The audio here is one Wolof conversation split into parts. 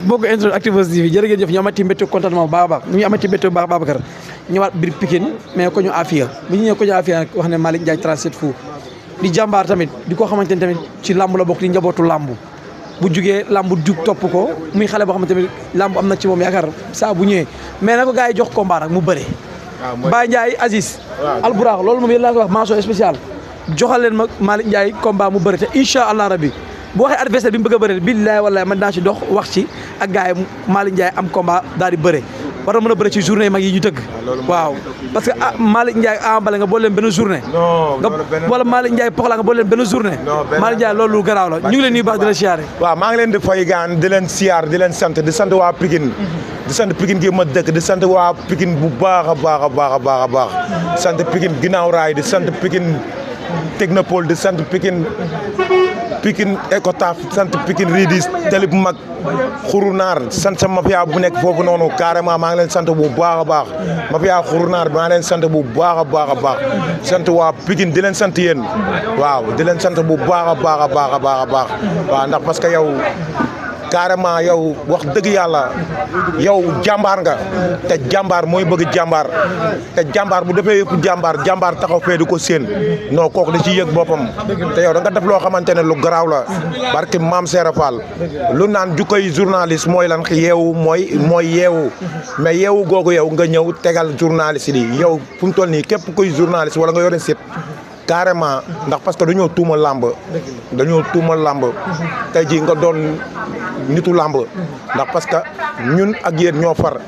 bokk internet Actubuzz TV jërë ngeen jëf ñu amati mbéttu contentement bu baax a baax ñu amati mbéttu baax Babacar ñëwaat biir Pikine mais ko ñu Afia bu ñu ñëwee ko ñu Afia nag wax ne Malick Ndiaye 37 fu di jàmbaar tamit di ko xamante ne tamit ci làmb la bokk di njabootu làmb bu jugee làmb jug topp ko muy xale boo xamante ne làmb am na ci moom yaakaar saa bu ñëwee mais na ko gars yi jox combat nag mu bëre Baye Ndiaye Aziz Alburax loolu moom yéen laa ko wax mention spéciale joxal leen ma Malick Ndiaye combat mu bëre te incha allah rabbi bu waxee adversaire bi mu bëgg a bëre billahi wallahi man daa ci dox wax ci ak gars yi Malick Ndiaye am combat daal di bëre war na mën a bëre ci journée mag yi ñu tëgg waaw parce que Malick Ndiaye Ama Baldé nga boole leen benn journée wala Malick Ndiaye Pokola nga boole leen benn journée Malick Ndiaye loolu garaaw la ñu ngi leen nuyu baax di la siyaare waaw maa ngi leen di fay gaan di leen siyaar di leen sant di sant waa Pikine di sant Pikine gi ma dëkk di sant waa Pikine bu baax a baax a baax a baax a baax sant Pikine ginnaaw raay di sant Pikine Technopole di sant Pikine Ecotaf sant Pikine Ridis tali bu mag Xurunaar sant sa mafia bu nekk foofu noonu carrément maa ngi leen sant bu baax a baax mafia Xurunaar maa ngi leen sant bu baax a baax a baax sant waa Pikine di leen sant yéen waaw di leen sant bu baax a baax a baax a baax a baax waaw ndax parce que yow carrément yow wax dëgg yàlla yow jàmbaar nga te jàmbaar mooy bëgg jàmbaar te jàmbaar bu defee yëpp jàmbaar taxaw fee di ko séen non kooku da ciy yëg boppam te yow da nga def loo xamante ne lu garaaw la barke maam Seera Fall lu naan jukkoy journaliste mooy lan yeewu mooy yeewu mais yeewu googu yow nga ñëw tegal journaliste yi yow fu mu toll nii képp kuy journaliste wala nga yore site carrément ndax parce que dañoo tuuma làmb tey jii nga doon nitu làmb ndax parce que ñun ak yéen ñoo far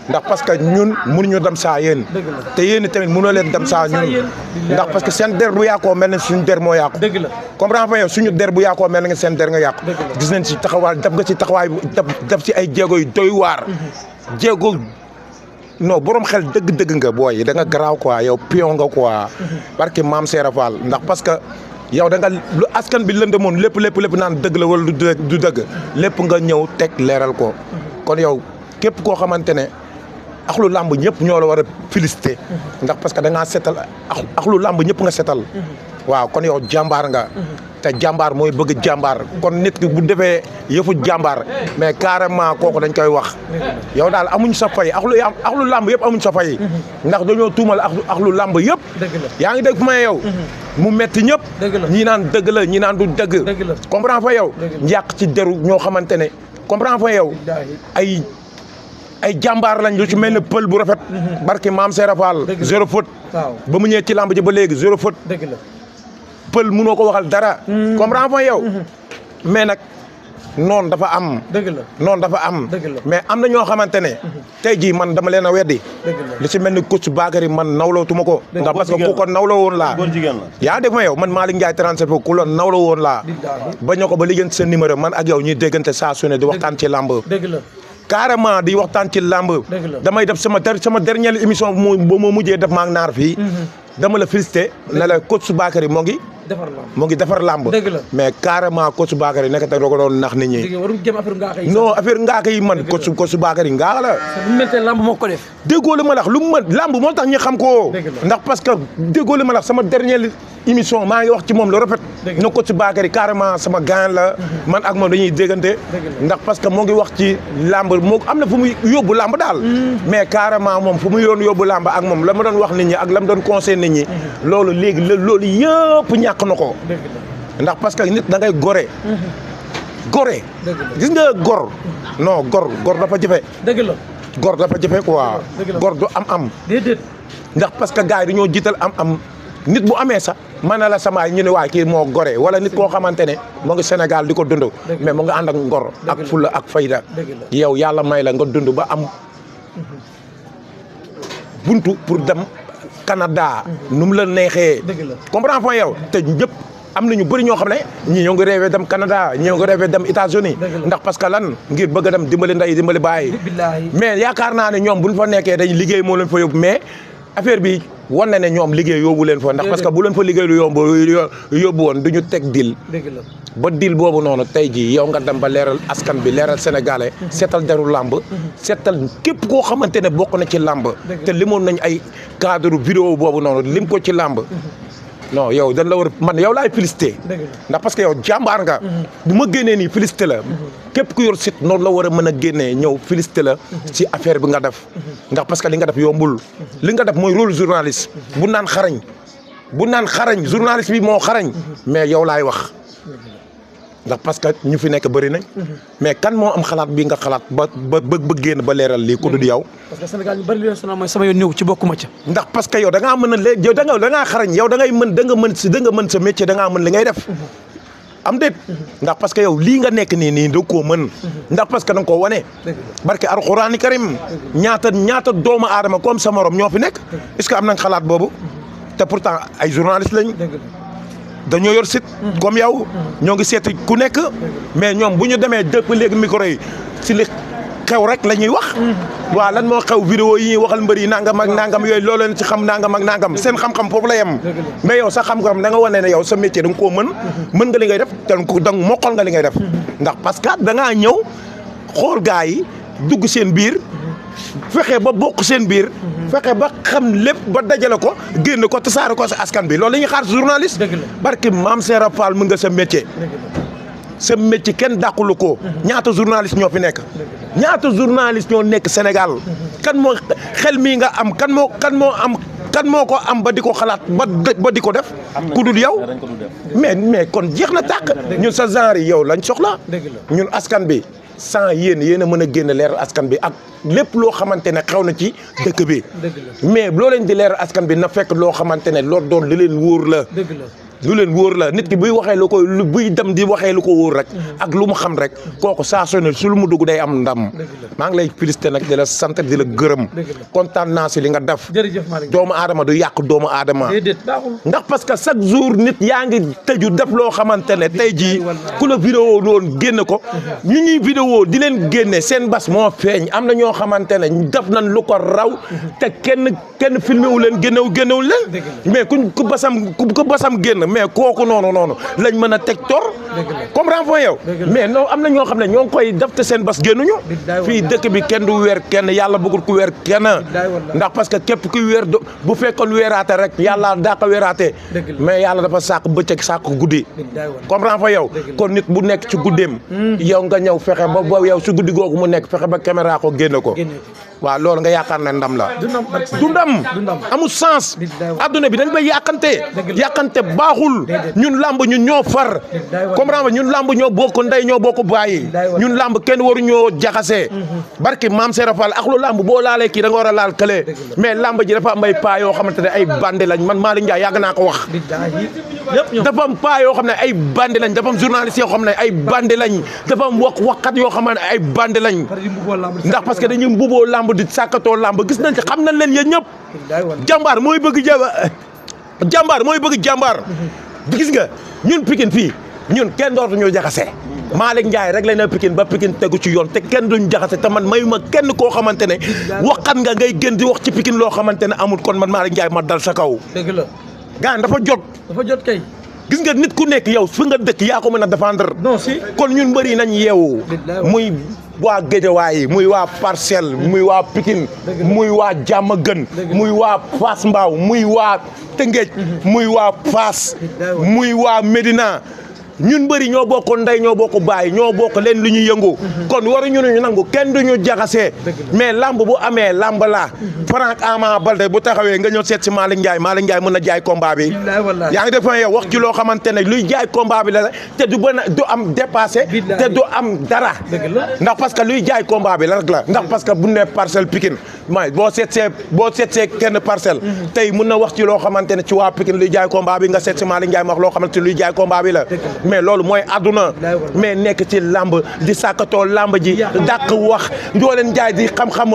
ndax parce que ñun mënuñu dem saa yéen te yéen tamit mënoo leen dem saa ñun ndax parce que seen der bu yàqoo mel na suñu der moo yàqu comprends fa yow suñu der bu yàqoo mel na nga seen der nga yàqu gis nañ ci taxawaay def nga ci taxawaay def ci ay jéego yu doy waar jéego non borom xel dëgg-dëgg nga booy da nga garaaw quoi yow pion nga quoi parce que maam Seera Fall ndax parce que yow da nga lu askan bi lëndëmoon lépp naan dëgg la wala du dëgg lépp nga ñëw teg leeral ko kon yow képp koo xamante ne axlu làmb ñëpp ñoo la war a félicité ndax parce que da ngaa setal axlu làmb ñëpp nga setal waaw kon yow jàmbaar nga te jàmbaar mooy bëgg jàmbaar kon nit ki bu defee yëfu jàmbaar mais carrément kooku dañ koy wax yow daal amuñ sa fay axlu làmb yëpp amuñ sa fay ndax dañoo tuumal axlu làmb yëpp yaa ngi dégg fu may yow mu metti ñëpp ñi naan dëgg la ñi naan du dëgg comprends fa yow njàq ci deru ñoo xamante ne comprends fa yow ay jàmbaar lañ lu ci mel ne pël bu rafet barki maam Seera Fall zéro faute ba mu ñëwee ci làmb ji ba léegi zéro faute pël mënoo ko waxal dara comprends fa yow mais nag noonu dafa am mais am na ñoo xamante ne tey jii man dama leen a weddi li ci mel ni coach Bakary man nawlootuma ko ndax parce que ku ko nawloo woon laa yaa dégg ma yow man Malick Ndiaye 37 foofu ku la nawloo woon laa ba ñoo ko ba liggéeyante seen numéro man ak yow ñuy déggante saa su ne di waxtaan ci làmb carrément di waxtaan ci làmb damay def sama dernière émission bu ma mujjee def maa ngi naar fii dama la félicité ne la coach Bakary moo ngi defar làmb mais carrément coach Bakary nekk te doo ko doon nax nit ñi non affaire ngaaka yi man coach Bakary ngaaka la làmb moo ko def déggoo li ma la wax lu mu mën làmb moo tax ñu xam ko ndax parce que déggoo li ma la wax sama dernière émission maa ngi wax ci moom lu rafet na coach Bakary carrément sama gaan la man ak moom dañuy déggante ndax parce que moo ngi wax ci làmb moo am na fu muy yóbbu làmb daal mais carrément moom fu muy yoon yóbbu làmb ak moom la ma doon wax nit ñi ak la ma doon conseil nit ñi loolu léegi loolu yëpp ñàkk na ko ndax parce que nit da ngay gore gis nga gor non gor dafa jafe gor dafa jafe quoi gor du am ndax parce que gars yi dañoo jiital am nit bu amee sax mën na la samaay ñu ne waay kii moo gore wala nit koo xamante ne moo ngi Sénégal di ko dund mais mu nga ànd ak ngor ak fulla ak fayda yow yàlla may la nga dund ba am buntu pour dem Canada nu mu la neexee comprends fa yow te ñëpp am na ñu bëri ñoo xam ne ñii ñoo ngi rêvé dem Canada ñii ñoo ngi rêvé dem États-Unis ndax parce que lan ngir bëgg a dem dimbali ndey dimbali baay mais yaakaar naa ne ñoom buñ fa nekkee dañ liggéey moo leen fa yóbbu mais affaire bi wan na ne ñoom liggéey yóbbu leen fa ndax parce que bu leen fa liggéey lu yóbbu woon du ñu teg dil ba dil boobu noonu tey jii yow nga dem ba leeral askan bi leeral sénégalais seetal deru làmb seetal képp koo xamante ne bokk na ci làmb te limoon nañ ay cadre vidéo boobu noonu lim ko ci làmb non yow dañ la war man yow laay félicité ndax parce que yow jàmbaar nga bu ma génnee nii félicité la képp ku yor site noonu la war a mën a génnee ñëw félicité la ci affaire bi nga def ndax parce que li nga def yombul li nga def mooy rôle journaliste bu naan xarañ journaliste bi moo xarañ mais yow laay wax ndax parce que ñu fi nekk bëri nañ mais kan moo am xalaat bii nga xalaat ba génn ba leeral lii ku dul yow. parce que Sénégal ñu bëri li leen sonal mooy sama yoon ñëw ci bokkuma ca. ndax parce que yow da ngaa mën a léegi yow da ngaa xarañ yow da nga mën sa métier da ngaa mën li ngay def. am déet ndax parce que yow lii nga nekk nii da koo mën ndax parce que da nga koo wane. barke alxuraani karim ñaata doomu aadama comme sa morom ñoo fi nekk est-ce que am nañ xalaat boobu te pourtant ay journaliste lañ. dañoo yor site comme yow ñoo ngi seeti ku nekk mais ñoom bu ñu demee dëpp léegi micro yi si li xew rek la ñuy wax waaw lan moo xew vidéo yi ñuy waxal mbër yi nangam ak nangam yooyu loolu leen ci xam nangam ak nangam seen xam-xam foofu la yem mais yow sa xam-xam da nga wane ne yow sa métier da nga koo mën nga li ngay def te da nga mokkal nga li ngay def ndax parce que da ngaa ñëw xool gaa yi dugg seen biir fexe ba bokk seen biir fexe ba xam lépp ba dajale ko génn ko tasaare ko si askan bi loolu la ñuy xaar journaliste barki maam Serap Fall mën nga sa métier kenn dàqulu ko ñaata journaliste ñoo fi nekk ñaata journaliste ñoo nekk Sénégal kan moo xel mii nga am kan moo ko am ba di ko xalaat ba di ko def ku dul yow mais kon jeex na tàkk ñun sa genre yi yow lañ soxla ñun askan bi sans yéen a mën a génn leeral askan bi ak lépp loo xamante ne xew na ci dëkk bi mais loo leen di leeral askan bi na fekk loo xamante ne loolu doon li leen wóor la lu leen wóor la nit ki buy waxee lu ko buy dem di waxee lu ko wóor rek ak lu mu xam rek kooku saa su ne su lu mu dugg day am ndam maa ngi lay félicité nag di la sant di la gërëm kontaan naa si li nga def doomu aadama du yàq doomu aadama ndax parce que chaque jour nit yaa ngi tëju def loo xamante ne tey jii ku la vidéo loon génn ko ñu ñuy vidéo di leen génne seen bas moo feeñ am na ñoo xamante ne def nañ lu ko raw te kenn filmé wu leen génnewul leen mais ku basam génn mais kooku noonu lañ mën a teg tor comprendre foo yow mais non am na ñoo xam ne ñoo ngi koy def te seen bas génnuñu fii dëkk bi kenn du weer kenn yàlla bëggul ku weer kenn ndax parce que képp kuy weer bu fekkoon weeraate rek yàlla daa ko weeraate mais yàlla dafa sàkk bëccëg sàkk guddi comprendre fa yow kon nit bu nekk ci guddeem yow nga ñëw fexe ba yow si guddi googu mu nekk fexe ba caméra ko génne ko waaw loolu nga yaakaar ne ndam la du ndam amul sens adduna bi dañ bay yàqante baaxul ñun làmb ñun ñoo far comprendre ñun làmb ñoo bokk ndey ñoo bokk bàyyi ñun làmb kenn waru ñoo jaxasee barki maam Serap Fall ak lu làmb boo laalee kii da nga war a laal kële mais làmb ji dafa am ay paa yoo xamante ne ay bandi lañ man Malick Ndiaye yàgg naa ko wax dafa am paa yoo xam ne ay bandi lañ dafa am journaliste yoo xam ne ay bandi lañ dafa am waxkat yoo xam ne ay bandi lañ ndax parce que dañuy mbuboo làmb di sàkkatoo làmb gis nañ ci xam nañ leen yéen ñëpp jàmbaar mooy bëgg jàmbaar gis nga ñun Pikine fii ñun kenn dootu ñu jaxase Malick Ndiaye rek la na Pikine ba Pikine tegu ci yoon te kenn duñ jaxase te man mayuma kenn koo xamante ne waxat nga ngay gën di wax ci Pikine loo xamante ne amul kon man Malick Ndiaye ma dal sa kaw dëgg la gaan dafa jot kay gis nga nit ku nekk yow fi nga dëkk yaa ko mën a défendre non si kon ñun mbëri nañ yeewu muy waa Géejawaay muy waa Parcelles muy waa Pikine muy waa Diamaguène muy waa Fass Mbao muy waa Tëngéej muy waa Fass muy waa Médina ñun bëri ñoo bokk ndey ñoo bokk baay ñoo bokk leen lu ñuy yëngu kon waruñu ñu nangu kenn duñu jaxasee mais lamb bu amee lamb la Franc Ama Baldé bu taxawee nga ñëw seet si Malick Ndiaye mën na jaay combat bi yaa ngi def yow wax ci loo xamante ne luy jaay combat bi la te du am dépassé te du am dara ndax parce que luy jaay combat bi la rek la ndax parce que bu ne Parcelles Pikine may boo seetsee kenn Parcelles tey mën na wax ci loo xamante ne ci waa Pikine luy jaay combat bi nga seet si Malick Ndiaye ma wax loo xamante ne luy jaay combat bi la mais loolu mooy àdduna mais nekk ci làmb di sàkkatoo làmb ji dàq wax doo leen jaay di xam-xam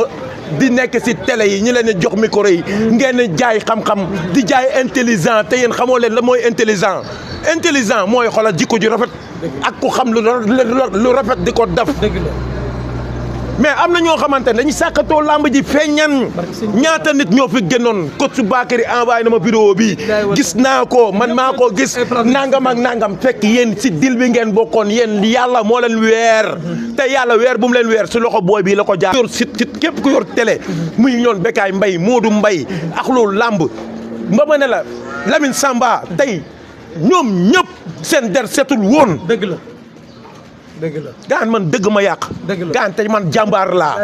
di nekk si télé yi ñi leen di jox micro yi ngeen jaay xam-xam di jaay intelligent te yéen xamoo leen la mooy intelligent mooy xoolal jikko ju rafet ak ku xam lu rafet di ko def mais am na ñoo xamante ne dañuy sàkkatoo làmb ji feeñan ñaata nit ñoo fi génnoon coach Bakary envoyé na ma vidéo bi gis naa ko man maa ko gis nangam ak nangam fekk yéen si dil bi ngeen bokkoon yéen yàlla moo leen weer te yàlla weer bu mu leen weer si loxo booy bi la ko jaar yor sit képp ku yor télé muy ñoon Bécaye Mbaye Modou Mbaye ak loolu làmb ba ma ne la Lamine Samba tey ñoom ñëpp seen der setul woon. dëgg la dëgg la. gaan man dëgg ma yàq. dëgg la gaan tey man jàmbaar laa.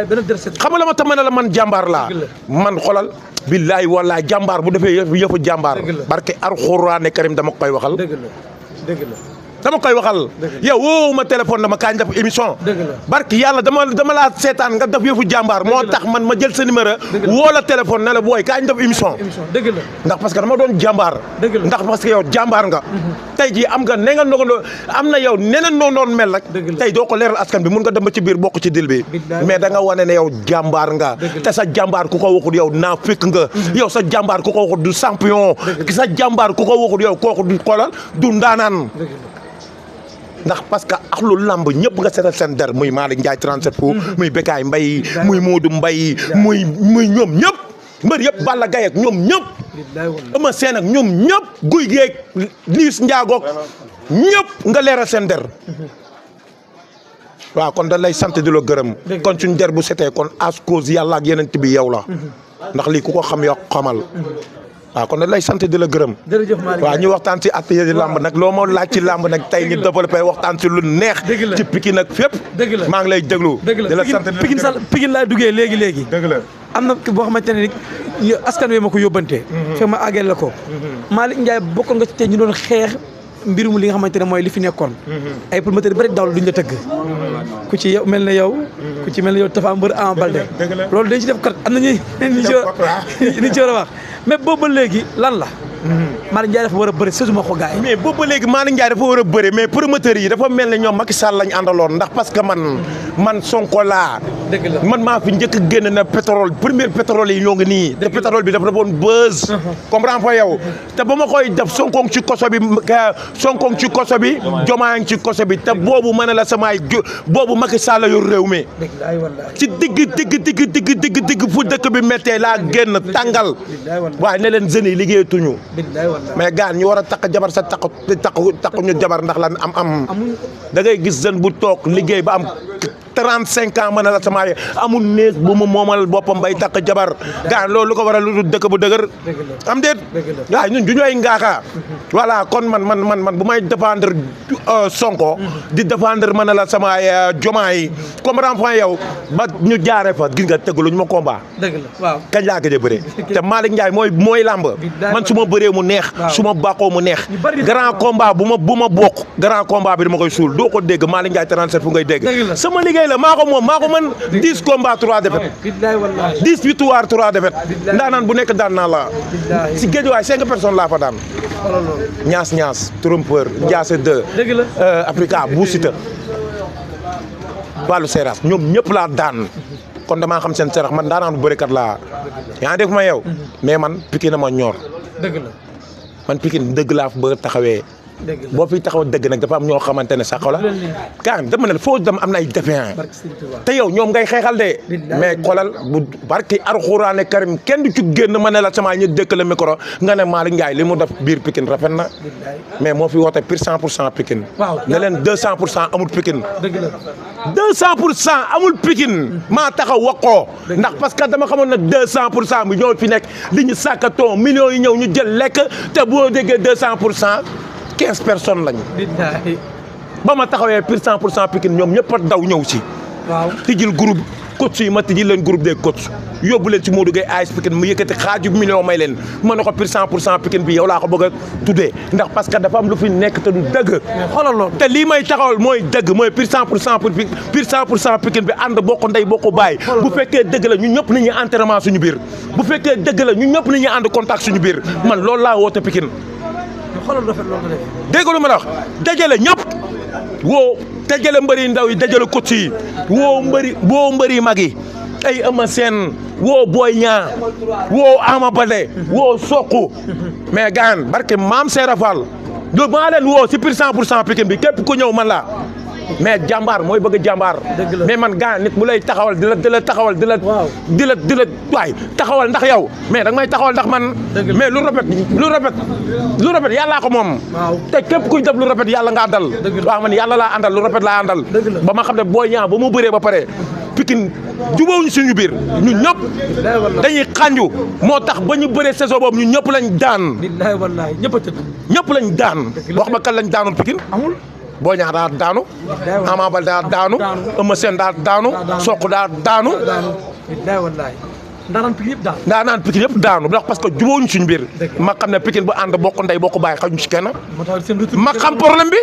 xam nga la ma tax ma ne la man jàmbaar laa. man xolal billaay wallaay jàmbaar bu defee yëfu jàmbaar. barke Alxuraane Karim dama koy waxal. dëgg la dëgg la. dama koy waxal. yow woo ma téléphone dama kañ def émission. barke yàlla dama laa seetaan nga def yëfu jàmbaar moo tax man ma jël sa numéro. woo la téléphone ne la booy kañ def émission. dëgg la ndax parce que dama doon jàmbaar. ndax parce que yow jàmbaar nga. tey jii am nga ne nga am na yow neneen noo doon mel rek. tey doo ko leeral askan bi mun nga dem ba ci biir bokk ci dil bi. mais da nga wane ne yow jàmbaar nga. te sa jàmbaar ku ko waxul yow naa fekk nga. yow sa jàmbaar ku ko waxul du champion. sa jàmbaar ku ko waxul yow kooku du xoolal du ndaanaan. ndax parce que ak lu lamb ñëpp nga seetal seen der muy Malick Ndiaye 37 fu muy Bécaye Mbaye muy Modou Mbaye muy ñoom ñëpp mbër yëpp Balla Gaye ak ñoom ñëpp Eumeu Sène ak ñoom ñëpp Gouye Gui ak Liss Ndiago ñëpp nga leeral seen der waaw kon da lay sant di la gërëm kon suñ der bu setee kon as cause yàlla ak yeneen bi yow la ndax lii ku ko xam yoo xamal waaw kon nag lay sant di la gërëm. jërëjëf Malick waaw ñu waxtaan ci atelier di lamb nag loo ma laaj ci lamb nag tey ñu développé waxtaan ci lu neex. ci Pikine nag fépp. dëgg la maa ngi lay déglu. di la sant Pikine laa duggee léegi. dëgg la am na boo xamante ne ni askan wi ma ko yóbbante. fekk ma àggee la ko. Malick Ndiaye bokkoon nga ci tey ñu doon xeex mbirum li nga xamante ne mooy li fi nekkoon. ay promoteur bëri daw duñ la tëgg. ku ci yow mel na yow. ku ci mel na yow Tapha Mbeur Ama Baldé. loolu dañ ci def kat am na ñuy ci war a wax mais boobu ba léegi lan la. Malick Ndiaye dafa war a bëri sësuma ko gars yi. mais boobu ba léegi Malick Ndiaye dafa war a bëri mais promoteurs yi dafa mel ne ñoom Macky Sall lañ àndaloon ndax parce que man Sonko laa. dëgg la man maa fi njëkk a génn na pétrole premier pétrole yi ñoo ngi nii. te pétrole bi dafa defoon buzz. comprends fa yow. te ba ma koy def Sonko ci koso bi Jomaa ngi ci koso bi te boobu ma ne la samaay boobu Macky Sall yor réew mi. ci digg fu dëkk bi méttee laa génn tàngal. waaye ne leen jeunes yi liggéeyatuñu. mais gaan ñu war a takk jabar sa takk ñu jabar ndax lan am da ngay gis jeune bu toog liggéey ba am 35 ans mën na la sama amul néeg bu mu moomal boppam bay takk jabar gaan loolu lu ko waral lu dëkk bu dëgër am déet waaw ñun du ñooy ngaaka voilà kon man bu may défendre Sonko di défendre mën na la sama jomaa yi comme renfant yow ba ñu jaare fa gis nga tëgg lu ñu ma combat kañ laa gëj a bëre te Malick Ndiaye mooy làmb man su ma bëree mu neex su ma bàqoo mu neex grand combat bu ma bokk grand combat bi dama koy suul doo ko dégg Malick Ndiaye 37 fu ngay dégg sama liggéey la maa ko mën 10 combats 3 défaites 10 victoires 3 défaites ndaanaan bu nekk daan naa la si géej waay 5 personnes laa fa daan ñaas trompeur Ndiasse 2 Africa bu Sita wàllu seeraas ñoom ñëpp laa daan kon damaa xam seen serax man daanaan bu bërikat laa yaa ngi def ma yow mais man Pikine na ma ñor man Pikine dëgg laa fa bëgg taxawee boo fi taxaw dëgg nag dafa am ñoo xamante ne sax xoolal kaan dama ne foo dem am na ay défiant te yow ñoom ngay xeexal de mais xoolal bu barki Alxuraane Karim kenn du ci génn ma ne la sama ñu dëkk la micro nga ne Malick Ndiaye li mu def biir Pikine rafet na mais moo fi woote pire 100% Pikine ne leen 200% amul Pikine 200% amul Pikine maa taxaw wax ko ndax parce que dama xamoon nag 200% bi ñoo fi nekk li ñu sàkkatoo millions yi ñëw ñu jël lekk te boo déggee 200% 15 personnes lañu. ba ma taxawee pire 100% Pikine ñoom ñëpp a daw ñëw si. waaw tijjil groupe coach yi ma tijjil leen groupe des coach yóbbu leen ci Modou Gueye AS Pikine mu yëkkati xaaju million may leen ma ne ko pire 100% Pikine bi yow laa ko bëgg a tuddee ndax parce que dafa am lu fi nekk te du dëgg. xoolal loolu te lii may taxawal mooy dëgg mooy pire 100% pour pire 100% Pikine bi ànd bokk ndey bokk baay. bu fekkee dëgg la ñun ñëpp nañuy entraînement suñu biir bu fekkee dëgg la ñun ñëpp nañuy ànd contact suñu biir man loolu laa woote Pikine. xoolal rafet loolu def dégg lu ma la wax dajale ñëpp woo dajale mbëri ndaw yi dajale coach yi woo mbëri mag yi ay Eumeu Sène woo Boy Niang woo Ama Baldé woo Sokh mais gaan barke maam Serap Fall do maa leen woo si pire 100% Pikine bi képp ku ñëw man la mais jàmbaar mooy bëgg jàmbaar mais man gaan nit bu lay taxawal di la taxawal di la waay taxawal ndax yow mais danga may taxawal ndax man mais lu rafet yàllaa ko moom te képp kuy def lu rafet yàlla nga àndal waaw man yàlla laa àndal lu rafet laa àndal ba ma xam ne Boy Niang ba mu bëree ba pare Pikine jubóowuñu suñu biir ñun ñëpp dañuy xànju moo tax ba ñu bëree saison boobu ñun ñëpp lañ daan. billahi wallahi ñëpp a tëdd. ñëpp lañ daan wax ma kan lañ daanoon Pikine. amul. Boy Niang daa daanu. Ama Baldé daa daanu. Eumeu Sène daa daanu. Sokh daa daanu. billahi wallahi ndaanaan Pikine yëpp daanu. ndaanaan Pikine yëpp daanu ndax parce que jubóowuñu suñu biir. ma xam ne Pikine bu ànd bokk ndey bokk bàyyi xajuñ ci kenn. ma xam problème bi.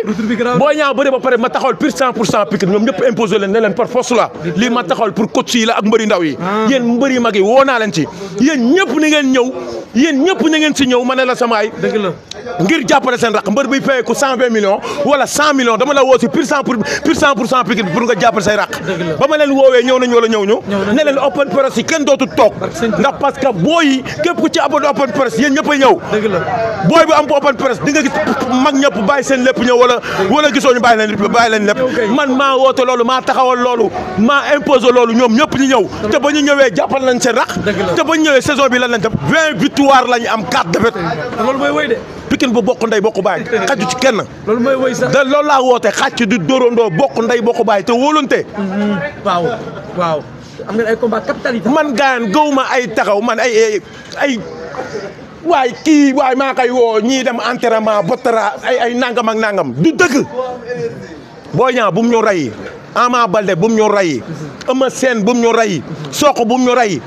Boy Niang bëri ba pare ma taxawal pour 100% Pikine ñoom ñëpp imposé leen ne leen par force la lii ma taxawal pour coach yi la ak mbëri ndaw yi. yéen mbëri mag yi woo naa leen ci yéen ñëpp ni ngeen ñëw yéen ñëpp ni ngeen si ñëw ma ne la samaay. dëgg la ngir jàppale seen raq mbër bi fayee ko 120 millions wala 100 millions dama la woo si pour 100% Pikine pour nga jàppale say raq. ba ma leen woowee ñëw nañ wala ñëw ñu. ne leen open press yi kenn dootu toog ndax parce que booy yi képp ku ci amoon open press yéen ñëpp a ñëw. dëgg la booy bu am open press di nga gis mag ñëpp bàyyi seen lépp ñëw wala gisoo ñu bàyyi leen lépp man maa woote loolu maa taxawal loolu maa imposé loolu ñoom ñëpp ñu ñëw te ba ñu ñëwee jàppal nañ seen raq te ba ñu ñëwee saison bi lan lañ def 20 victoires lañu am 4 défaites. loolu mooy woy de. Pikine bu bokk ndey bokk baay xaju ci kenn. loolu mooy woy sax. da loolu laa woote xàcc di dóorandoo bokk ndey bokk baay te wóolante. waaw waaw. am ngeen ay combat capitalité. man gaan gëwuma ay taxaw man ay waay kii waay maa koy woo ñii dem entraînement botara ay nangam ak nangam du dëgg. Boy Niang bu mu ñu rey Ama Baldé bu mu ñu rey Eumeu Sène bu mu ñu rey Sokh bu mu ñu rey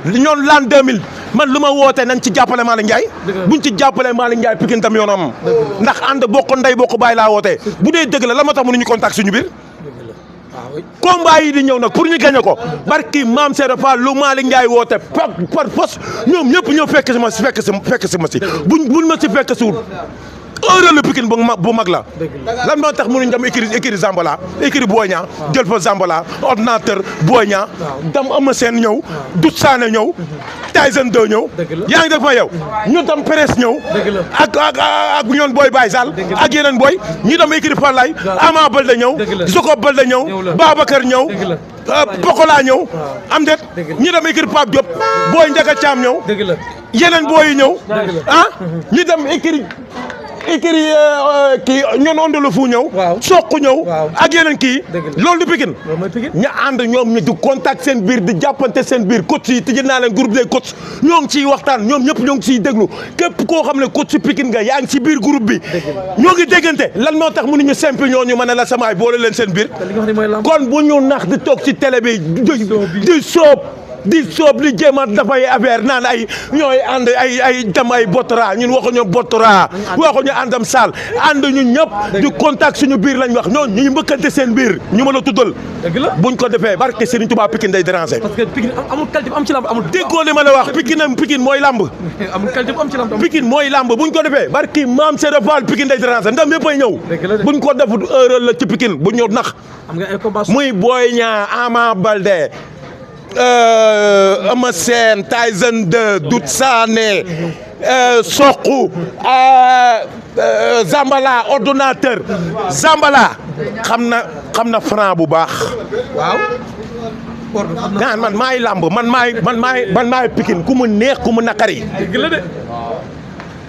ñoon l'an 2000 man lu ma woote nañ ci jàppale Malick Ndiaye buñ ci jàppale Malick Ndiaye Pikine tam yoonam ndax ànd bokk ndey bokk baay laa woote bu dee dëgg la moo tax mënuñu contact suñu biir combat yi di ñëw nag pour ñu gagné ko barki maam Serap Fall lu Malick Ndiaye woote par force ñoom ñëpp ñëw fekk si ma si buñ ma si fekk si wul heure la Pikine bu mag la lan moo tax mënuñ dem écurie Zambala écurie Boy Niang jël fa Zambala ordinateur Boy Niang dem Eumeu Sène ñëw Doudou Sané ñëw Tyson 2 ñëw yaa ngi def ma yow ñu dem Pérez ñëw ak ñoon Boy Baye Sall ak yeneen boy ñu dem écurie Falaye Ama Baldé ñëw Jacob Baldé ñëw Babacar ñëw Pokola ñëw am det ñu dem écurie Pape Diop Boy Ndiaga Thiam ñëw yeneen boy yi ñëw ñu dem écurie kii ñoon ondolu fu ñëw Sokh ñëw ak yeneen kii loolu du Pikine ñu ànd ñoom ñu di contact seen biir di jàppante seen biir coach yi tëjee naa leen groupe des coach ñoo ngi ciy waxtaan ñoom ñëpp ñoo ngi ciy déglu képp koo xam ne coach si Pikine nga yaa ngi ci biir groupe bi ñoo ngi déggante lan moo tax mënuñu simple ñooñu mën a la samaay boole leen seen biir kon bu ñu nax di toog ci télé bi di soob li jéem a dafay affaire naan ay ñooy ànd ay dem ay botora ñun waxuñu botora waxuñu àndam saal ànd ñun ñëpp di contact suñu biir lañ wax ñoo ñu mbëkkante seen biir ñu mën a tuddal buñ ko defee barke Serigne Touba Pikine day déranger parce que Pikine amul qualité bu am ci lamb amul déggoo li ma la wax Pikine mooy lamb amul qualité bu am ci lamb Pikine mooy lamb buñ ko defee barke Maam Serap Fall Pikine day déranger ndam yëpp ay ñëw buñ ko def erreur la ci Pikine buñ ñëw nax muy Boy Niang Ama Baldé Eumeu Sène Tyson 2 Doudou Sané Sokh Zambala ordinateur Zambala xam na Franc bu baax waaw gaan man maay lamb man maay Pikine ku mu neex ku mu naqari dëgg la de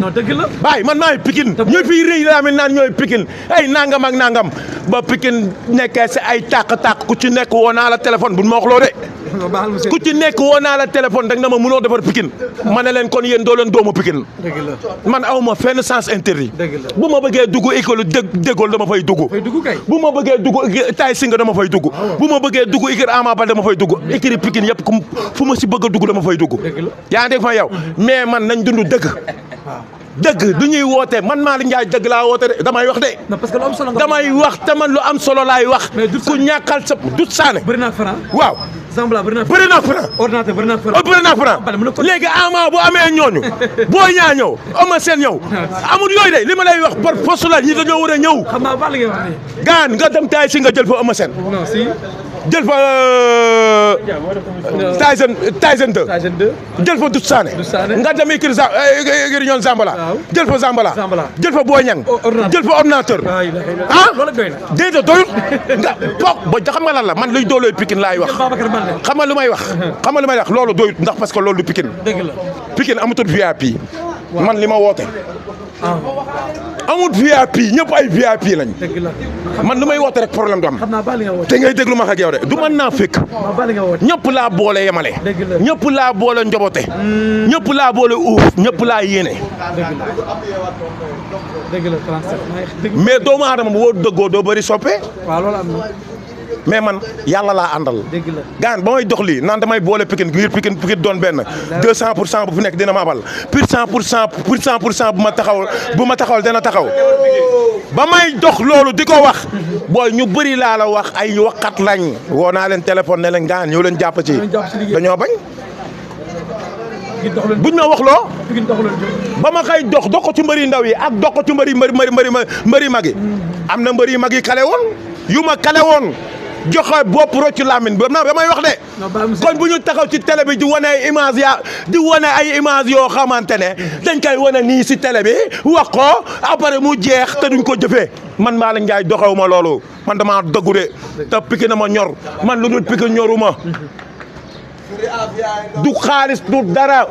non dëgg la baay man maay Pikine ñooy fii rëy laa naan ñooy Pikine ay nangam ak nangam ba Pikine nekkee si ay tàq-tàq ku ci nekk woo naa la téléphone buñ ma wax loo de ku ci nekk woo naa la téléphone dag na ma mënoo defar Pikine ma ne leen kon yéen doo leen doomu Pikine man aw ma fenn sens interdit bu ma bëggee dugg école déggool dama fay dugg bu ma bëggee dugg tay singa dama fay dugg bu ma bëggee dugg écurie Ama Baldé dama fay dugg écurie Pikine yëpp fu ma si bëgg a dugg dama fay dugg yaa ngi dégg fa yow mais man nañ dund dëgg du ñuy woote man Malick Ndiaye dëgg laa woote de damay wax de damay wax te man lu am solo laay wax ku ñàkkal sa Doudou Sané waaw Zambala bëri na Franc ordinateur bëri na Franc léegi Ama bu amee ñooñu Boy Niang ñëw Eumeu Sène ñëw amul yooyu de li ma lay wax par force la ñi dañoo war a ñëw xam naa baax li ngay wax nii gaan nga dem tay si nga jël fa Eumeu Sène jël fa Tyson 2 jël fa Doudou Sané nga dem écurie ñoon Zambala jël fa Zambala jël fa Boy Niang jël fa ordinateur déedéet doyul nga pook ba xam nga lan la man luy doolooy Pikine laay wax xam nga lu may wax loolu doyut ndax parce que loolu du Pikine amatul VIP man li ma woote amul VIP ñëpp ay VIP lañ dëgg la man lu may woote rek problème du am xam naa ba li nga woote te ngay déglu ma ak yow de du mën naa fekk ba li nga woote ñëpp laa boole yemale Dëgg la. ñëpp laa boole njobote ñëpp laa boole uuf ñëpp laa yéene dëgg la 37 dëgg mais doomu aadama boo dëggoo doo bëri soppe waaw loolu am na mais man yàlla laa àndal dëgg la gaan ba may dox lii naan damay boole Pikine ngir Pikine doon benn 200% bu fi nekk dina ma abal pour 100% bu ma taxawal dana taxaw ba may dox loolu di ko wax booy ñu bëri laa la wax ay waxat lañ woo naa leen téléphone ne leen gaan ñëw leen jàpp ci dañoo bañ buñ ma wax loo ba ma koy dox ko ci mbëri ndaw yi ak dox ko ci mbëri mag yi am na mbëri mag yi kale woon yu ma kale woon joxe bopp rocc lamine ba damay wax de kon bu ñu taxaw ci télé bi di wane ay image yoo xamante ne dañ koy wane nii si télé bi wax ko après mu jeex te duñ ko jëfee man Malick Ndiaye doxewu ma loolu man dama dëggu de te Pikine na ma ñor man lu dul Pikine ñoruma du xaalis du dara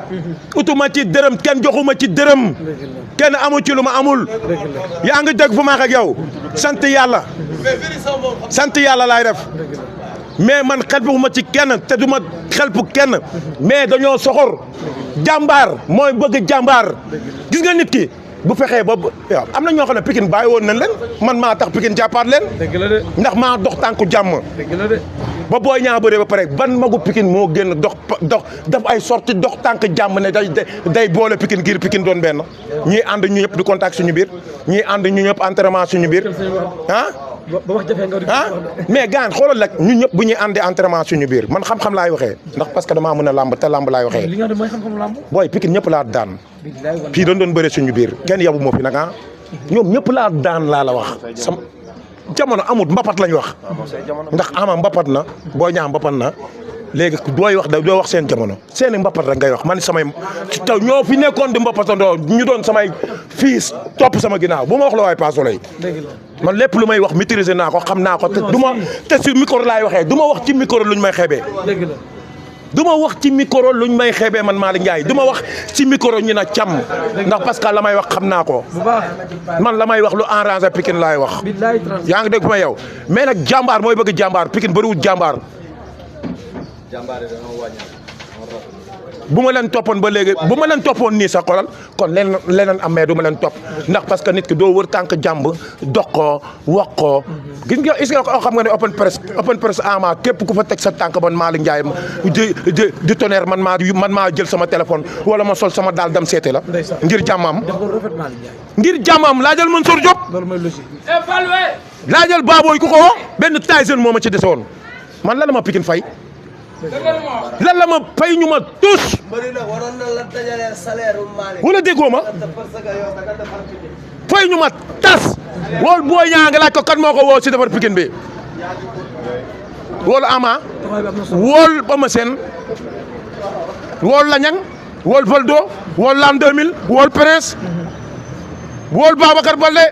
utuma ci dërëm kenn joxuma ci dërëm kenn amu ci lu ma amul yaa ngi dégg fu ma ak yow sant yàlla laay def mais man xelpuma ci kenn te du ma xelpu kenn mais dañoo soxor jàmbaar mooy bëgg jàmbaar gis nga nit ki bu fexee ba waaw am na ñoo xam ne Pikine bàyyi woon nañ leen man maa tax Pikine jàppaat leen ndax maa dox tànku jàmm ba booy ñaa bëree ba pare ban magu Pikine moo génn dox def ay sorti dox tànk jàmm ne day boole Pikine ngir Pikine doon benn ñii ànd ñu ñëpp di contact suñu biir ñii ànd ñu ñëpp entraînement suñu biir mais gaan xoolal rek ñun ñëpp bu ñuy àndee entraînement suñu biir man xam-xam laay waxee ndax parce que damaa mën a làmb te làmb laay waxee booy Pikine ñëpp laa daan fii doon bëre suñu biir kenn yabu moo fi nag ñoom ñëpp laa daan laa la wax jamono amut mbapat lañ wax ndax ama mbapat na boo ñaa mbapat na léegi dooy wax doo wax seen jamono seeni mbapat rek ngay wax man samay taw ñoo fi nekkoon di mbapatandoo ñu doon samay fiis topp sama ginnaaw bu ma wax la waaye paasolay man lépp lu may wax maîtriser naa ko xam naa ko te du ma te si micro laay waxee du ma wax ci micro luñ may xeebee du ma wax ci micro luñ may xeebee man Malick Ndiaye du ma wax ci micro ñu na càmm ndax parce que la may wax xam naa ko man la may wax lu arrangé Pikine laay wax yaa ngi dégg ma yow mais nag jàmbaar mooy bëgg jàmbaar Pikine bëriwul jàmbaar bu ma leen toppoon ba léegi bu ma leen toppoon nii sax xolal kon leneen am mais du ma leen topp ndax parce que nit ki doo wër tànk jàmb dox ko wax ko gis nga est-ce que xam nga ne open press ama képp ku fa teg sa tànk man Malick Ndiaye di tonnerre man maa jël sama téléphone wala ma sol sama daal dem seete la ngir jàmmam laajal Mansour Diop laajal Baboy ku ko woo benn Tyson moo ma ci dese woon man la ma Pikine fay lan la ma fay ñu ma tous wala déggoo ma fay ñu ma tas wool booy ñaa nga laaj ko kan moo ko woo si defar Pikine bi woolu Ama wool Eumeu Sène wool Lañang wool Valdo wool L'an 2000 wool Prince wool Babacar Balde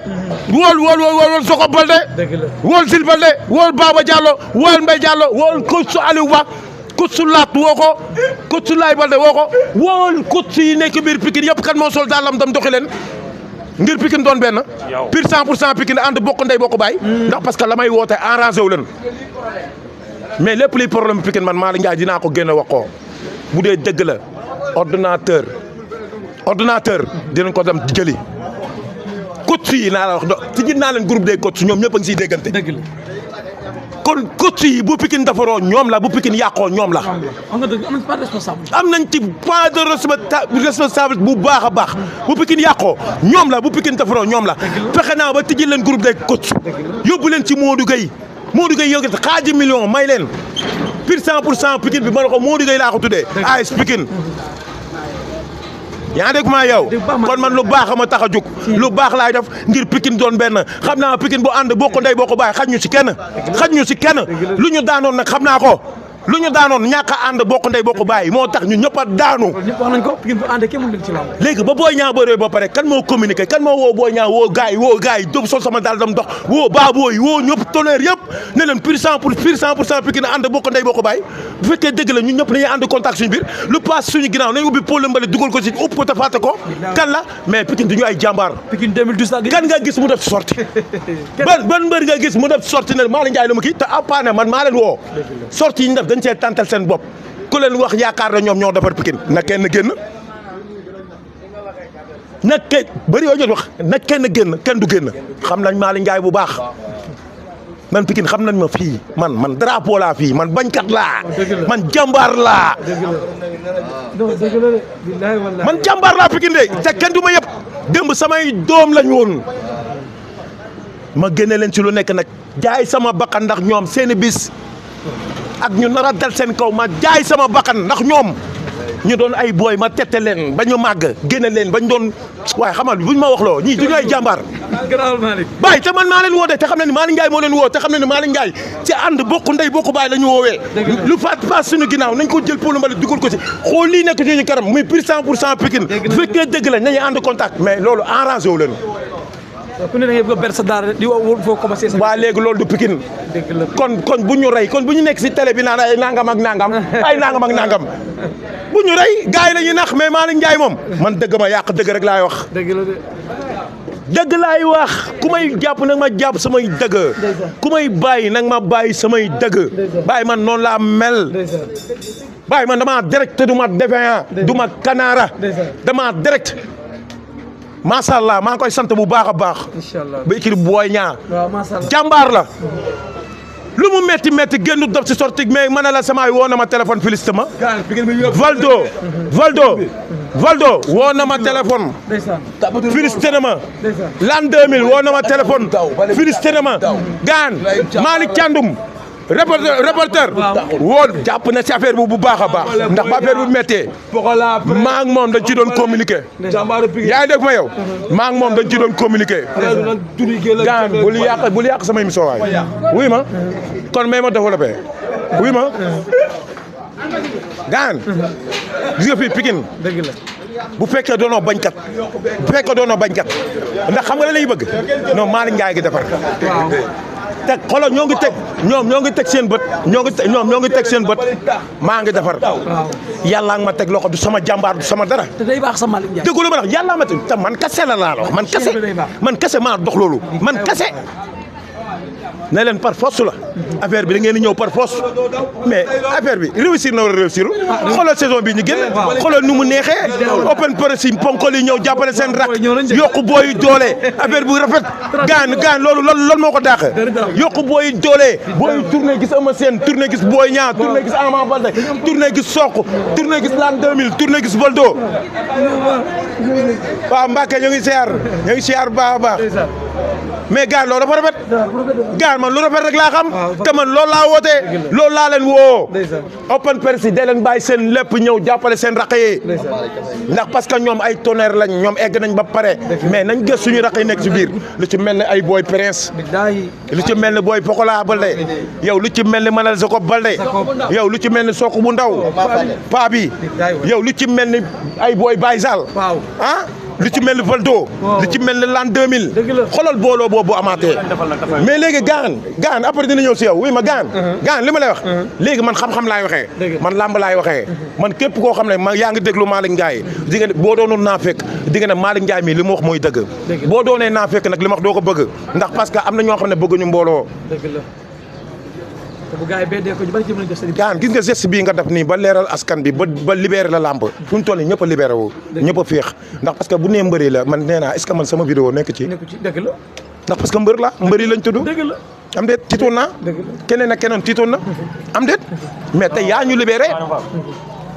wool Soko Balde wool Sil Balde wool Baba Diallo wool Mbaye Diallo wool coach Aliou Ba coach Laat woo ko coach Laay Balde woo ko wool coach yi nekk biir Pikine yëpp kan moo sol daalam dam doxi leen ngir Pikine doon benn pur 100% Pikine ànd bokk ndey bokk baay ndax parce que la may woote arrangé wu leen mais lépp luy problème Pikine man Malick Ndiaye dinaa ko génne wax ko bu dee dëgg la ordinateur dinañ ko dem jëli coach yi naa la wax ci naa leen groupe des coach ñoom ñëpp a ngi siy déggante kon coach yi bu Pikine defaroo ñoom la bu Pikine yàqoo ñoom la am nañ ci pas de responsable bu baax a baax bu Pikine yàqoo ñoom la bu Pikine defaroo ñoom la fexe naa ba tijji leen groupe des coach yóbbu leen ci Modou Gueye yëkkati xaaji million may leen pur 100% Pikine bi ma ne ko Modou Gueye laa ko tuddee AS Pikine yaa dégg maa yow kon man lu baax ma tax a jóg lu baax laay def ngir Pikine doon benn xam naa Pikine bu ànd bokk ndey bokk baay xaj ñu si kenn lu ñu daanoon nag xam naa ko lu ñu daanoon ñàkk a ànd bokk ndey bokk bàyyi moo tax ñu ñëpp a daanu. ñëpp wax nañ ko Pikine bu àndee kenn mënu leen ci lamb. léegi ba Boy Niang bëree ba pare kan moo communiqué kan moo woo Boy Niang woo gars yi dóob sol sama daal dam dox woo baabooy woo ñëpp tonnerre yëpp ne leen pur 100% Pikine ànd bokk ndey bokk bàyyi bu fekkee dëgg la ñun ñëpp dañuy ànd contact suñu biir lu passe suñu ginnaaw nañ ubbi pôle mbale dugal ko si upp ko te fàtte ko kan la mais Pikine duñu ay jàmbaar. Pikine 2012 kan nga gis mu def sorti ban mbër nga gis mu def sorti ne Malick Ndiaye la ma kii te appaane man maa leen woo sorti yi ñu def dañ see tàntal seen bopp ku leen wax yaakaar na ñoom ñoo defar Pikine na kenn génn na kenn bëri yoo jot wax na kenn génn kenn du génn xam nañ Malick Ndiaye bu baax man Pikine xam nañ ma fii man drapeau laa fii man bañkat laa man jàmbaar laa man jàmbaar laa Pikine de te kenn du ma yëpp démb samay doom lañ woon ma génne leen ci lu nekk nag jaay sama bakkan ndax ñoom seeni bis ak ñu nar a dal seen kaw ma jaay sama bakkan ndax ñoom ñu doon ay booy ma tette leen ba ñu màgg génne leen bañ doon waaye xamal buñ ma wax loo ñii duñu ay jàmbaar bàyyi te man maa leen woo de te xam ne ni Malick Ndiaye moo leen woo te xam ne ni Malick Ndiaye ci ànd bokku ndey bokku baay la ñu woowee lu faat paas suñu ginnaaw nañ ko jël pôle mbali dugal ko ci xool lii nekk ci kanam muy pur 100% Pikine bu fekkee dëgg la nañu ànd contact mais loolu arrangé wu leen ku ne da ngay bëgg a ber sa daara di foo commencé sa waa léegi loolu du Pikine kon bu ñu rey kon bu ñu nekk si télé bi naan ay nangam ak nangam ay nangam ak nangam bu ñu rey gars yi la ñuy nax mais Malick Ndiaye moom man dëgg ma yàq dëgg rek laay wax dëgg laay wax ku may jàpp nag ma jàpp samay dëgg ku may bàyyi nag ma bàyyi samay dëgg bàyyi man noonu laa mel bàyyi man dama direct te du ma défaillant du ma kanaara dama direct macha allah maa ngi koy sant bu baax a baax. incha allah ba équipe Boy Niang. waaw macha allah jàmbaar la. lu mu métti génn dof si sorti mais man la samaay woo na ma téléphone félicité ma. Valdo woo na ma téléphone. félicité na ma. l'an 2000 woo na ma téléphone. félicité na ma. gaan Malick Thiandoum. reporter woo jàpp na si affaire bu baax a baax ndax ba affaire bu méttee maa ngi moom dañ ci doon communiquer yaa ngi dégg ma yow maa ngi moom dañ ci doon communiquer gaan bul yàq sama émission waay wuy ma kon may ma développé wuy ma gaan gis nga fii Pikine bu fekkee doonoo bañkat ndax xam nga la lay bëgg non Malick Ndiaye gi defar te xoolal ñoo ngi teg seen bët ñoo ngi teg seen bët maa ngi defar yàlla nga ma teg loxo du sama jàmbaar du sama dara te day baax sa Malick Ndiaye déggu lu ma wax yàlla ma teg te man kase la laa wax man kase maa dox loolu man kase ne leen par force la affaire bi da ngeen di ñëw par force mais affaire bi réussir na war a réussir xoolal saison bi ñu génn xoolal nu mu neexee open press yi ponkol yi ñëw jàppale seen rak yokku booy doole affaire bu rafet gaan loolu moo ko dàq yokku booy doole booy tourné gis Eumeu Sène tourné gis Boy Niang tourné gis Ama Baldé tourné gis Sokh tourné gis l'an 2000 tourné gis Valdo waaw Mbacke ñoo ngi siyaar baax a baax mais gaan loolu dafa rafet gaan man lu rafet rek laa xam te man loolu laa wootee loolu laa leen woo open press yi da leen bàyyi seen lépp ñëw jàppale seen raq yi ndax parce que ñoom ay tonnerre lañ ñoom egg nañ ba pare mais nañ gës suñu raq yi nekk ci biir lu ci mel ne ay Boy Prince lu ci mel ne Boy Pokola Baldé yow lu ci mel ne Manal Jacob Baldé yow lu ci mel ne Sokh bu ndaw paa bi yow lu ci mel ni ay Boy Baye Sall ah lu ci mel ni Valdo lu ci mel ni l'an 2000 xoolal booloo boobu amaatee mais léegi gaan après dina ñëw si yow oui ma gaan li ma lay wax léegi man xam-xam laay waxee man làmb laay waxee man képp koo xam ne ma yaa ngi déglu Malick Ndiaye di nga boo doonoon naa fekk di nga ne Malick Ndiaye mii li mu wax mooy dëgg boo doonee naa fekk nag li ma wax doo ko bëgg ndax parce que am na ñoo xam ne bëgguñu mbooloo bu gars yi beddee ko ñu bari ci mën a def seen gaan gis nga geste bii nga def nii ba leeral askan bi ba libéré la làmb fu ñu toll nii ñëpp a libéré wu ñëpp a féex ndax parce que bu nee mbëri la man nee naa est-ce que man sama vidéo nekk ci dëgg la ndax parce que mbër la mbëri lañ tudd dëgg la am déet tiitoon naa keneen ak keneen tiitoon na am déet mais tey yaa ñu libéré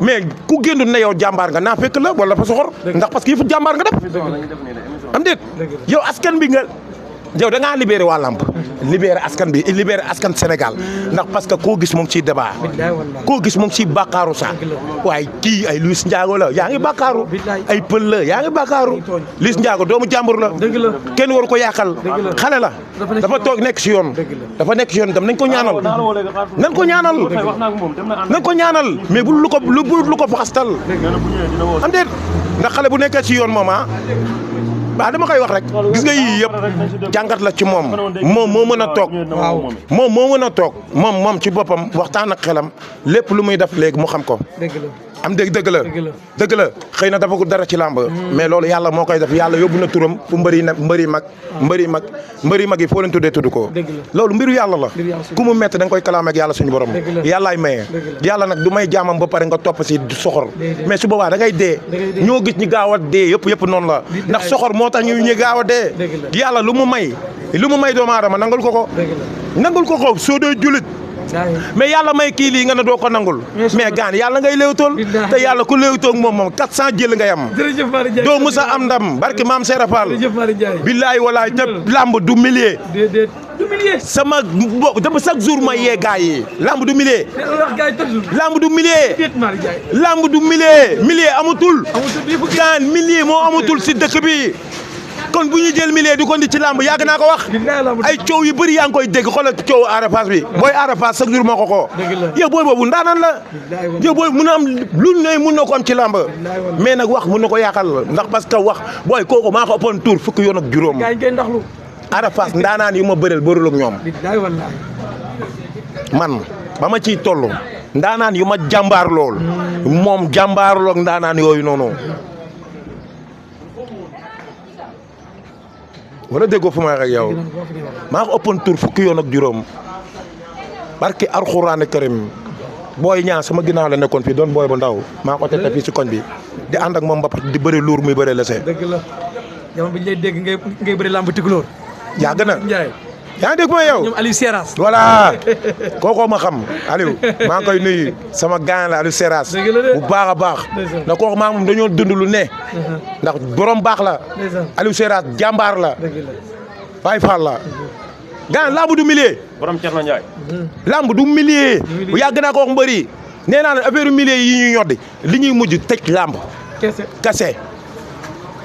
mais ku génn ne yow jàmbaar nga naa fekk la wala fa soxor ndax parce que yëfu jàmbaar nga def am déet yow askan bi nga yow da ngaa libéré waa lamb libéré askan bi libéré askan Sénégal ndax parce que koo gis mu ngi ciy débat koo gis mu ngi ciy bàkkaaru sax waaye kii ay Liss Ndiago la yaa ngi bàkkaaru ay pël la yaa ngi bàkkaaru Liss Ndiago doomu jàmbur la kenn waru ko yàqal xale la dafa toog nekk si yoon dafa nekk si yoon tam nañ ko ñaanal mais bu lu ko faxastal am déet ndax xale bu nekkee si yoon moom waaw dama koy wax rek gis nga yii yëpp jàngat la ci moom moo mën a toog moom moo mën a toog moom ci boppam waxtaan ak xelam lépp lu muy def léegi mu xam ko am dëgg la xëy na dafa ko dara ci làmb mais loolu yàlla moo koy def yàlla yóbbu na turam fu mbëri mag yi foo leen tuddee tudd ko loolu mbiru yàlla la ku mu métti da nga koy kalaam ak yàlla suñu borom yàllaay maye yàlla nag du may jaamam ba pare nga topp si soxor mais su boobaa da ngay dee ñoo gis ñi gaaw a dee yëpp noonu la ndax soxor moo tax ñu gaaw a dee yàlla lu mu may doomu aadama nangul ko soo dee julit mais yàlla may kii lii nga ne doo ko nangul mais gaan yàlla ngay léewtool te yàlla ku léewtoog moom 400 jël ngay am doo musa am ndam barki maam Serap Fall billaay walaay te lamb du millier sama dama chaque jour ma yee gaa yi lamb du millier millier amatul gaan millier moo amatul si dëkk bi kon bu ñu jël millier di ko ndi ci lamb yàgg naa ko wax ay coow yu bëri yaa ngi koy dégg xoolal coow Ada Fass bi booy Ada Fass chaque jour moo ko yow booy boobu ndaanaan la yow booy mun a am lu ne mun na ko am ci lamb mais nag wax mun na ko yàqal ndax parce que wax booy kooku maa ko ëppoon tour fukki yoon ak juróom Ada Fass ndaanaan yu ma bëreel ak ñoom man ba ma ciy toll ndaanaan yu ma jàmbaar lool moom jàmbaar lool ndaanaan yooyu noonu wala déggoo fu ma wax ak yow maa ko ëppoon tur fukki yoon ak juróom barki alxuraan karim booy ñaa sama ginnaaw la nekkoon fii doon booy ba ndaw maa ko tette fii si koñ bi di ànd ak moom mbapat di bëri luur muy bëri lese. dëgg la jamono bi ñu lay dégg ngay bëri lamb tikulóor. yàgg na yaa ngi dégg ma yow ñoom Aliou Seras. voilà kookoo ma xam Aliou maa ngi koy nuyu sama gaañ la Aliou Seras bu baax a baax ndax kooku maa moom dañoo dund lu ne ndax borom baax la Aliou Seras jàmbaar la Baye Fall la gaañ lamb du millier borom Thierno Ndiaye lamb du millier yàgg naa ko wax mbëri nee naa ne affaire millier yi ñuy ñoddi li ñuy mujj tëj lamb kese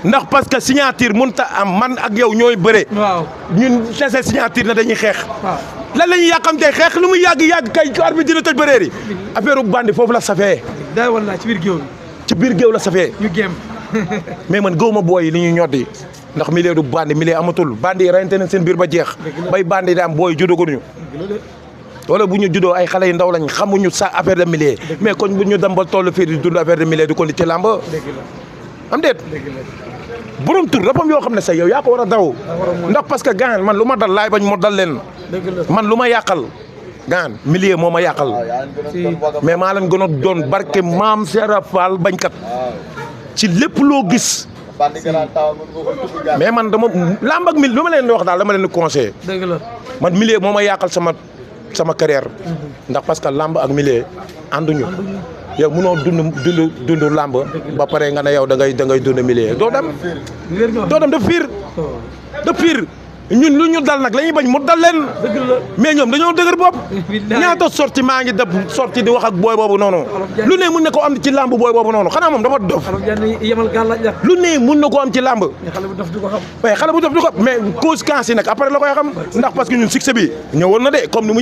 ndax parce que signature mënut a am man ak yow ñooy bëre. waaw ñun kese signature na dañuy xeex. waaw lan la ñuy yàqamtee xeex lu mu yàgg kay arbitre dina tëj bëreer yi. affaire bandi foofu la safee. day wallaahi ci biir géew bi. ci biir géew la safee. ñu géem. mais man gëw ma booy yi li ñuy ñoddi ndax milieu du bandi milieu amatul bandi yi reyante nañ seen biir ba jeex. bay bandi di am booy juddooguñu. wala bu ñu juddoo ay xale yu ndaw lañ xamuñu sa affaire de milieu mais kon bu ñu dem ba toll fii di dund affaire de milieu di ko ci làmb am déet borom tur dafa am yoo xam ne sax yow yaa ko war a daw ndax parce que gaan man lu ma dal laay bañ moo dal leen man lu ma yàqal gaan milieu moo ma yàqal mais maa leen gën a doon barke maam Serap Fall bañkat ci lépp loo gis mais man dama làmb ak milieu lu ma leen di wax daal dama leen di conseillé man milieu moo ma yàqal sama carrière ndax parce que làmb ak milieu ànduñu yow mënoo dund làmb ba pare nga ne yow da ngay dund milieu doo dem de pire ñun lu ñu dal nag la ñuy bañ mu dal leen mais ñoom dañoo dëgër bopp ñaata sorti maa ngi def sorti di wax ak booy boobu noonu lu ne mun na ko am ci làmb booy boobu noonu xanaa moom dafa dof lu ne mun na ko am ci làmb waaye xale bu dof du ko xam mais conséquences yi nag après la koy xam ndax parce que ñun succès bi ñëwoon na de comme ni mu